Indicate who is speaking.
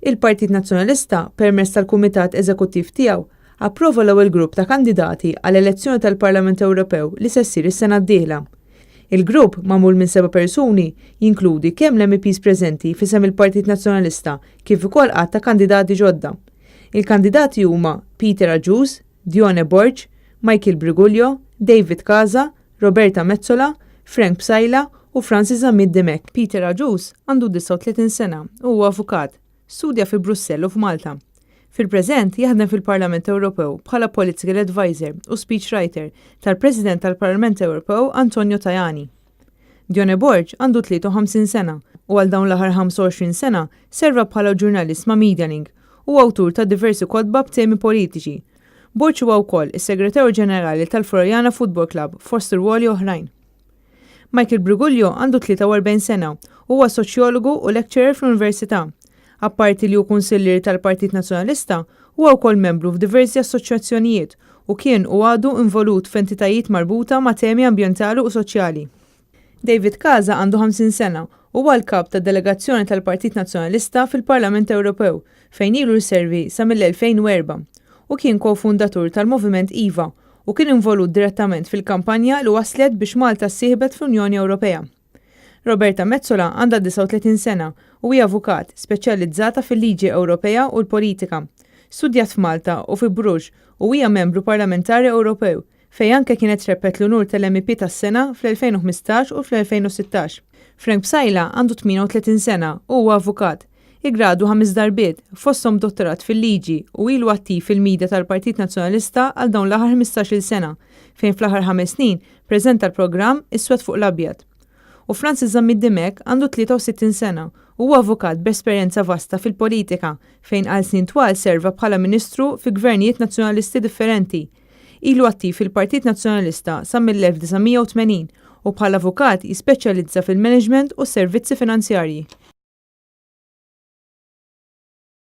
Speaker 1: Il-Partit Nazzjonalista, permezz tal-Kumitat Eżekuttiv tiegħu, approva l-ewwel grupp ta' kandidati għall-elezzjoni tal-Parlament Ewropew li se ssir is-sena d-dieħla. Il-grupp, magħmul minn seba' persuni, jinkludi kemm l-MEPs preżenti f'isem il-Partit Nazzjonalista kif ukoll għadd ta' kandidati ġodda. Il-kandidati huma Peter Agius, Dione Borg, Michael Briguglio, David Casa, Roberta Metsola, Frank Psaila u Francis Zammit Dimech. Peter Agius għandu 39 sena u huwa avukat. Studja fi Brussell u f'Malta. Fil-preżent jaħdem fil-Parlament Ewropew bħala Political Advisor u Speechwriter tal-President tal-Parlament Ewropew Antonio Tajani. Dione Borg għandu 53 sena u għal dawn l-aħħar 25 sena serva bħala ġurnalist ma' Medialink u awtur ta' diversi kotba b'temi politiċi. Borg huwa wkoll is-Segretarju Ġenerali tal-Floriana Football Club fost rwoli oħrajn. Michael Briguglio għandu 43 sena u huwa soċjologu u lecturer fl-Università. Apparti li hu kunsillier tal-Partit Nazzjonalista, huwa wkoll membru f'diversi assoċjazzjonijiet u kien u għadu involut f'entitajiet marbuta ma' temi ambjentali u soċjali. David Casa għandu 50 sena u huwa l-Kap tad-Delegazzjoni tal-Partit Nazzjonalista fil-Parlament Ewropew fejn ilu jservi sa mill-2004. Hu kien ko-fundatur tal-Moviment iva u kien involut direttament fil-kampanja li wasslet biex Malta ssieħbet fl-Unjoni Ewropea. Roberta Metsola għandha 39 sena u hi avukat, speċjalizzata fil-liġi Ewropea u l-politika. Studjat f'Malta u fi Bruges u hija membru parlamentari Ewropew, fejn anke kienet rebħet l-unur tal-MEP tas-sena fl-2015 u fl-2016. Frank Psaila għandu 38 sena u huwa avukat. Iggradwa ħames darbiet, fosthom dottorat fil-liġi u ilu attiv fil-media tal-Partit Nazzjonalista għal dawn l-aħħar 15-il sena, fejn fl-aħħar ħames snin preżenta l-programm Iswed fuq l-Abjad. U Francis Zammit Dimech għandu 63 sena u huwa avukat b'esperjenza vasta fil-politika fejn għal snin twal serva bħala Ministru fi gvernijiet Nazzjonalisti differenti. Ilu attiv fil-Partit Nazzjonalista sa mill-1980 u bħala avukat jispeċjalizza fil-management u s-servizzi finanzjarji.